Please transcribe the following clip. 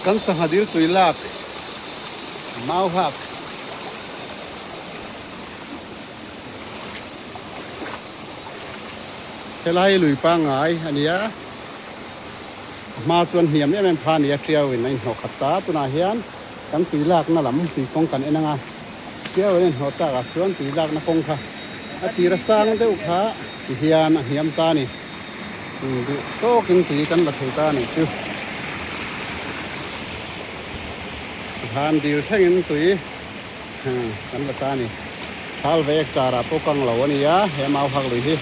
Kan sangha dil tui lak mau hak. Helai lui pangngai a nia. A hma chuan hniam em em kha a nia tiau in a inhnawh khat ta. Tunah hian kan tui lakna lam tui kawng kan en ang a. Tiau in a inhnawh tak ah chuan tui lakna kawng kha a tira sang deuh kha ti hian a hniam ta a ni. Duh tawkin tui kan la thei ta a nih chu. Tikhan dil thlengin tui kan la ta a ni. Thal vek char ah pawh kang lo a nia he mau hak lui hi.